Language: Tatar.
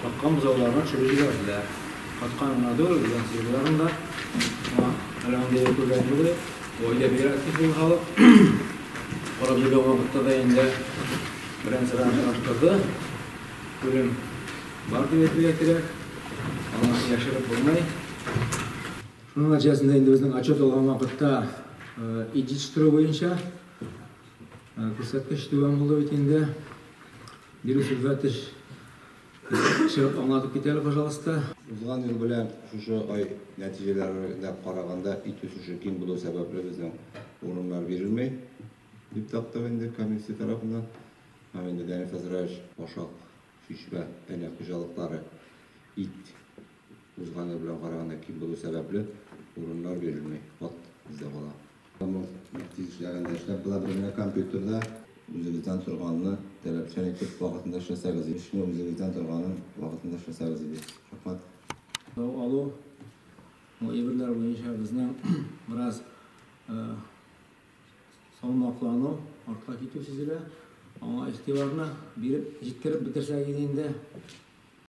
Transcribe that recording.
Каккан бозауларны төшереп җибәрделәр. Каткан гына түгел, безнең сыерларны да. Моңа әле андый күргән юк иде. Гаилә бигрәк актив булды халык. Карап йөргән вакытта да инде берән-сәрән сораштырды. Үлем бар дип әйтергә кирәк. Аны яшереп булмый. Шуның нәтиҗәсендә инде безнең отчет алган вакытта ит җитештерү буенча күрсәткеч түбән булды бит инде. Дилүс Илфатович, чыгып аңлатып кит әле, пожалуйста. Узган ел белән шушы ай нәтиҗәләренә караганда ит үсеше ким булу сәбәпле безнең урыннар бирелми дип таптык инде комиссия тарафыннан. Һәм инде Дәниф Хәзрәевич Башак, Чишмә, Әнә хуҗалыклары ит узган ел белән караганда ким булу сәбәпле урыннар бирелми. Хат бездә кала. Бик тиз эшләгәндә эшләп була, бер генә компьютерда үзегездән торганны таләпчән итеп вакытында эшләсәгез иде. Эшне үзегездән торганын вакытында эшләсәгез иде. Рәхмәт. Сау алу бу әйберләр буенча безнең бераз салмаклану, артка китү сизелә. Аңа игътибарны биреп, җиткереп бетерсәк иде инде.